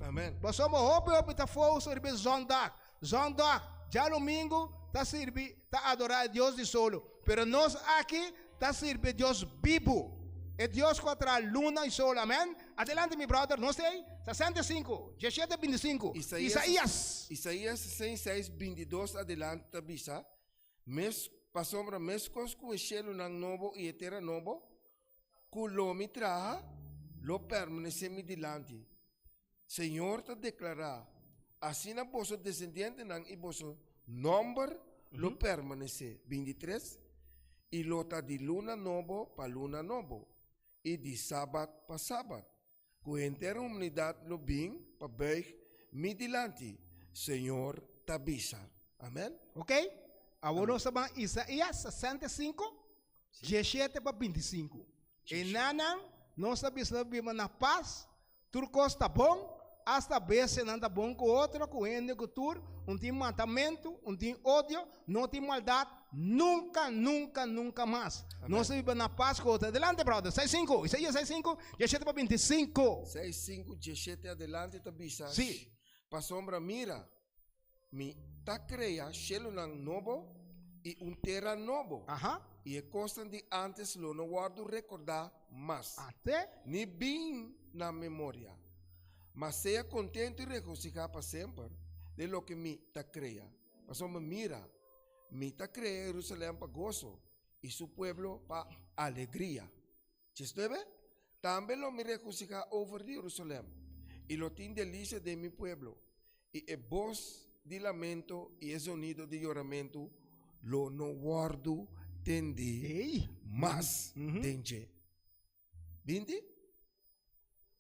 Amèn. Pasobra hopi hopi ta fousa riba e zòndag. Zondag, djalumingu, ta sirbi ta adorá e Dios di solo, pero nos aki ta sirbi e Dios bibu, e Dios ku a traha luna i solo. Amèn. Adelante mi brother, nos ei, 65, 17, 25. Isaías. Isaías 66, 22 adelante ta bisa, Mes, pasobra meskos ku e shelunan nobo i e tera nobo, ku lo mi traha, lo permanesé mi dilanti. Señor ta deklará, Asina boso desendientenan i boso nòmber lo permanesé, 23 i lo ta di luna nobo pa luna nobo, i di sabat pa sabat, ku henter humanidat lo bin pa buig mi dilanti, Señor ta bisa. Amèn. Ok, awor nos ta ban Isaías 65, 17 pa 25. Enanan nos ta bisa lo biba na pas, Tur kos ta bon, asta bestianan ta bon ku otro, ku hende, ku tur, un tin matamentu, un tin odio, no tin maldat, nunka, nunka, nunka mas. Nos ta biba na pas ku otro. Adelante, brother. Seis sinku, Isaías seis sinku, dieshete pa bintisinku. Seis sinku, dieshete adelante ta bisa, Sí. Pasobra mira, mi ta krea shelunan nobo. I un tera nobo. Aha. I e kosnan di ántes lo no wòrdu rekordá mas. Ate. Ni bin na memoria. Ma sea kontentu i regosihá pa semper den loke mi ta krea. Pasobra mira, mi ta krea Jerusalèm pa goso i su pueblo pa alegria. 19 Tambe lo mi regosihá over di Jerusalèm, i lo tin delisia den mi pueblo, i e bos di lamento i e zonido di yoramentu lo no wòrdu tendí mas den dje. 20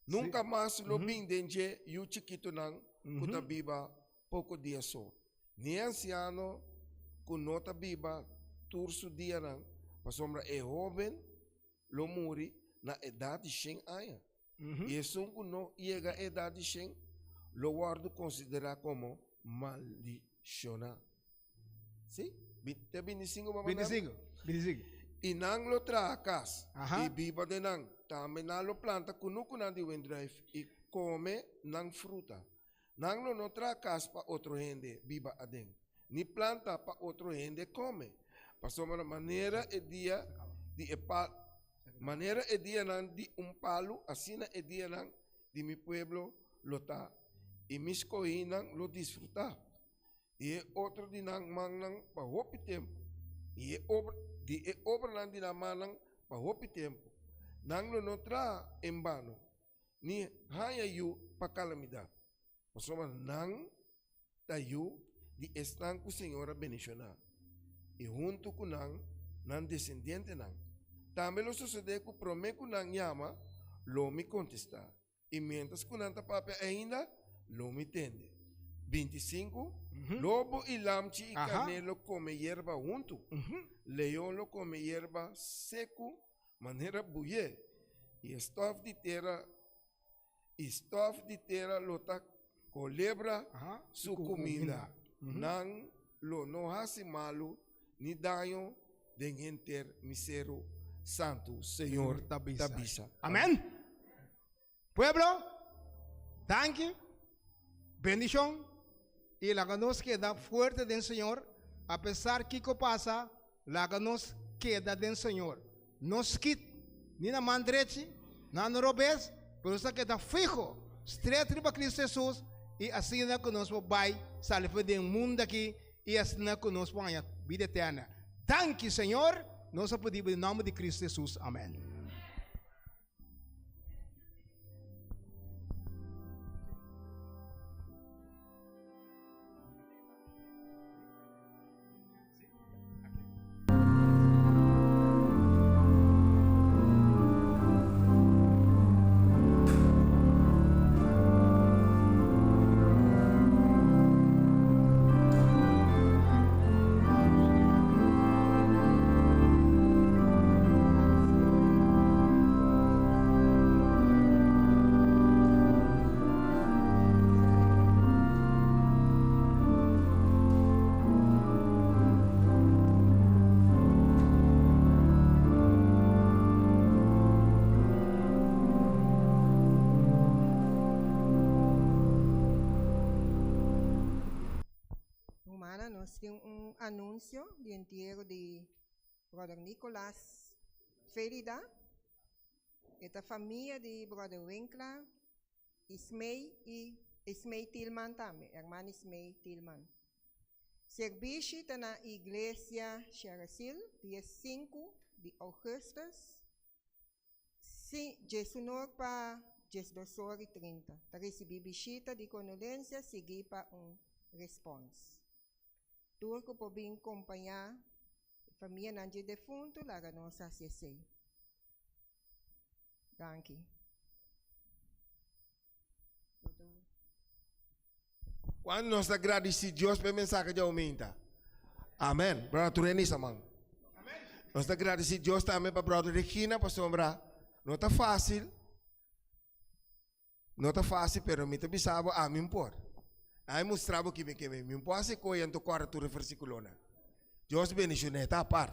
Nunka mas lo bin den dje yu chikitunan ku ta biba poko dia so, ni e ansiano ku no ta biba tur su dianan, pasobra e hóben lo muri na edat di shen aña, i esun ku no yega e edat di shen lo wòrdu konsiderá komo maldishoná. Sí? Te 25 bo manda? 25, 25. I nan lo traha kas Aha. i biba den nan. Tambe nan lo planta kunukunan di wendruif i kome nan fruta. Nan lo no traha kas pa otro hende biba aden, ni planta pa otro hende kome. Pasobra manera e dia di e pa manera e dianan di un palu, asina e dianan di mi pueblo lo ta, i mi skohínan lo disfrutá di e otro di nan mannan pa hopi tempu, i e obra di e obranan di nan mannan pa hopi tempu. Nan lo no traha en bano, ni haña yu pa kalamidat, pasobra nan ta yu di esnan ku Señor a bendishoná, i huntu ku nan, nan desendientenan. Tambe lo sosodé ku promé ku nan yama, lo mi kontestá, i miéntras ku nan ta papia ainda, lo mi tende. 25, Lobo i lamchi i karné lo kome yerba huntu, leon lo kome yerba seku manera buyé, i e stòf di tera i stòf di tera lo ta kolebra su kuminda. Nan lo no hasi malu ni daño den henter mi seru santu, Señor ta bisa. Amèn! Pueblo, danki, bendishon i laga nos keda fuerte den Señor, apesar kiko pasa, laga nos keda den Señor. No skit ni na man drechi, na no robes, pero nos ta keda fiho, stret riba Cristo Jesus i asina ku nos por bai sali for den mundu aki i asina ku nos por haña bida eterna. Danki Señor, nos a pidi bo den nomber di Cristo Jesus, amen. Humana, nos tin un anuncio di entiero di Brother Nicolas Ferida. E ta famia di Brother Winkler, Ismay y Ismay Tilman tambe, herman Ismay Tilman. Servishi ta na Iglesia Sheresil dia sinku di augustus Si, djesunor pa djesdosor i 30, ta risibí bishita di kondolensia siguí pa un respòns. Tur ku por bin kompañá e famianan dje defuntu laga nos hasi esei. Danki. Cuando nos ta gradici Dios pa e mensahe di aumenta? Amen. Brother Tureni sa man. Nos ta gradici Dios tambe pa Brother Regina pasobra no ta fácil. No ta fácil pero mi ta bisa bo ami por. Ami mustra bo ki mi ke mi. Mi por hasi koe anto kòrda tur e versikulonan. Dios bendicione ta apart.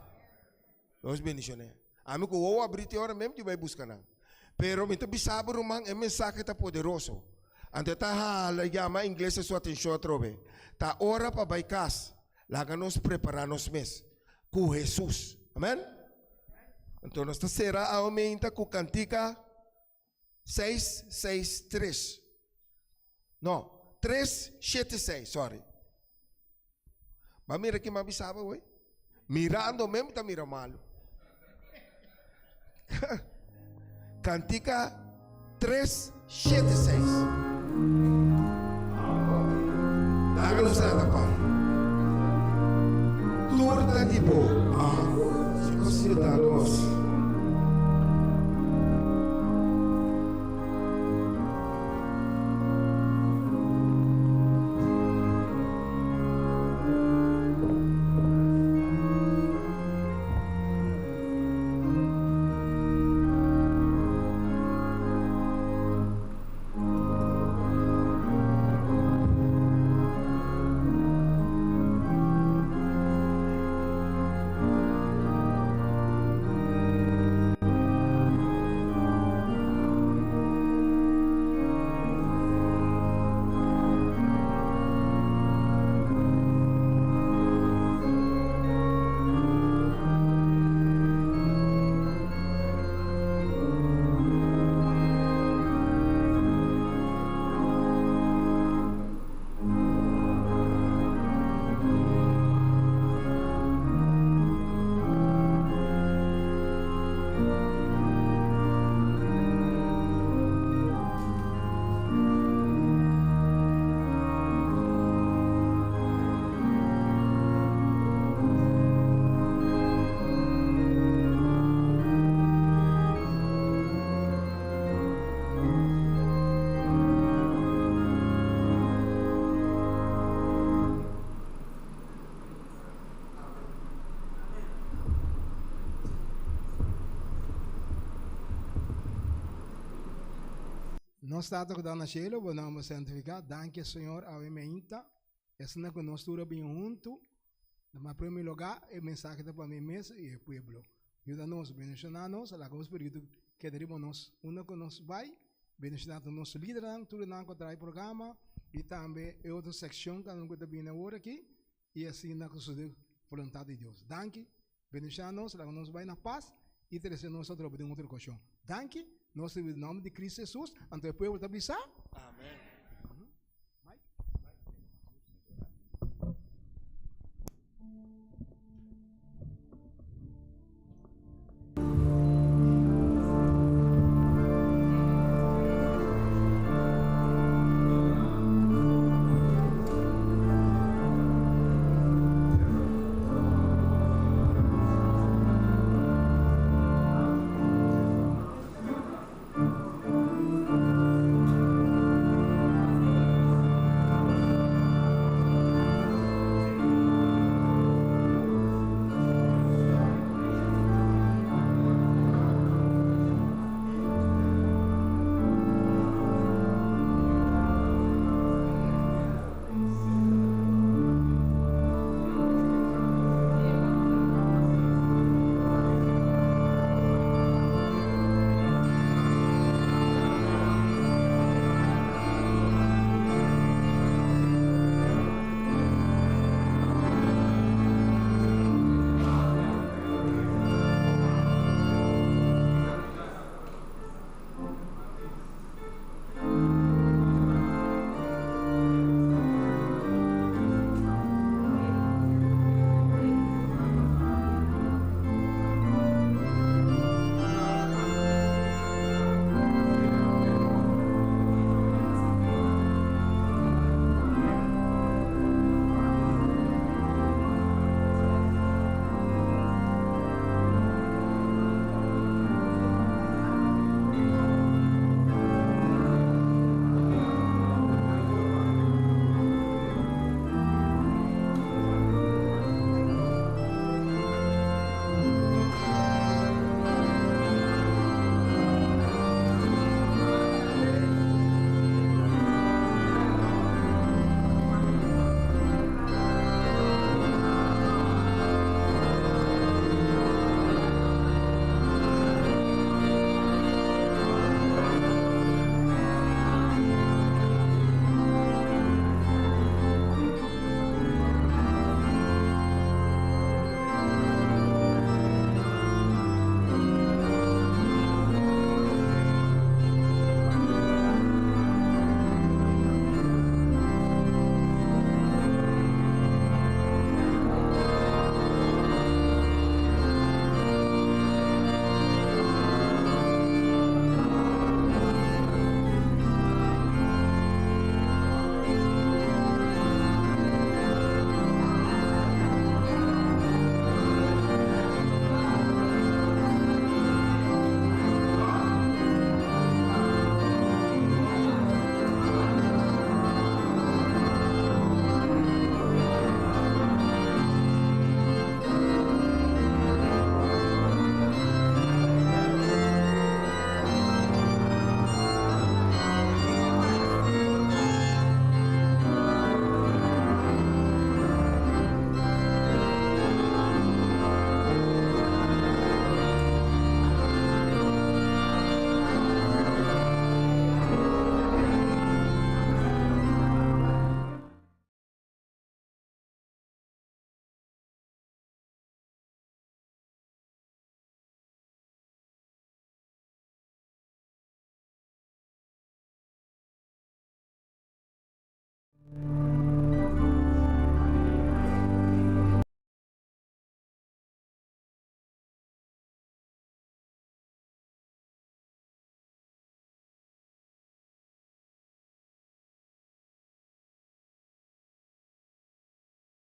Dios bendicione. Ami ku wowo abri te ora mem di bai buska nan. Pero mi ta bisa bo ruman e mensahe ta poderoso. Anto e ta hala yama inglesia su atencion atrobe. Ta ora pa bai kas. Laga nos prepara nos mes. ku Hesus. Amen? Anto nos ta sera awe meinta ku kantika seis seis tres. No, tres shete seis, sorry. Ba mira ki m'a bisa bo hoy. Mirando me mi ta mira malu. Kantika tres shete seis. Laga nos lanta pa. Tur ta di bo. Si nos yuda nos. Nos Tata ku ta na shelu, bo nòmber santifiká. Danki, Señor, awe meinta. Esnan ku nos tur a bin huntu. Na prome lugá, e mensahe ta pa mi mes i e pueblo. Yuda nos, bendishoná nos, laga bo spiritu keda riba nos unda ku nos bai. Bendishoná tur nos lidernan, tur esnan ku a traha e programa i tambe e otro sekshon ku ta bini awor aki i asina ku sosodé boluntat di Dios. Danki. Bendishoná nos, laga nos bai na pas i trese nos atrobe den otro okashon. Danki. Nos ta pidi den nòmber di Kristu Hesus. Anto e pueblo ta bisa. Amen.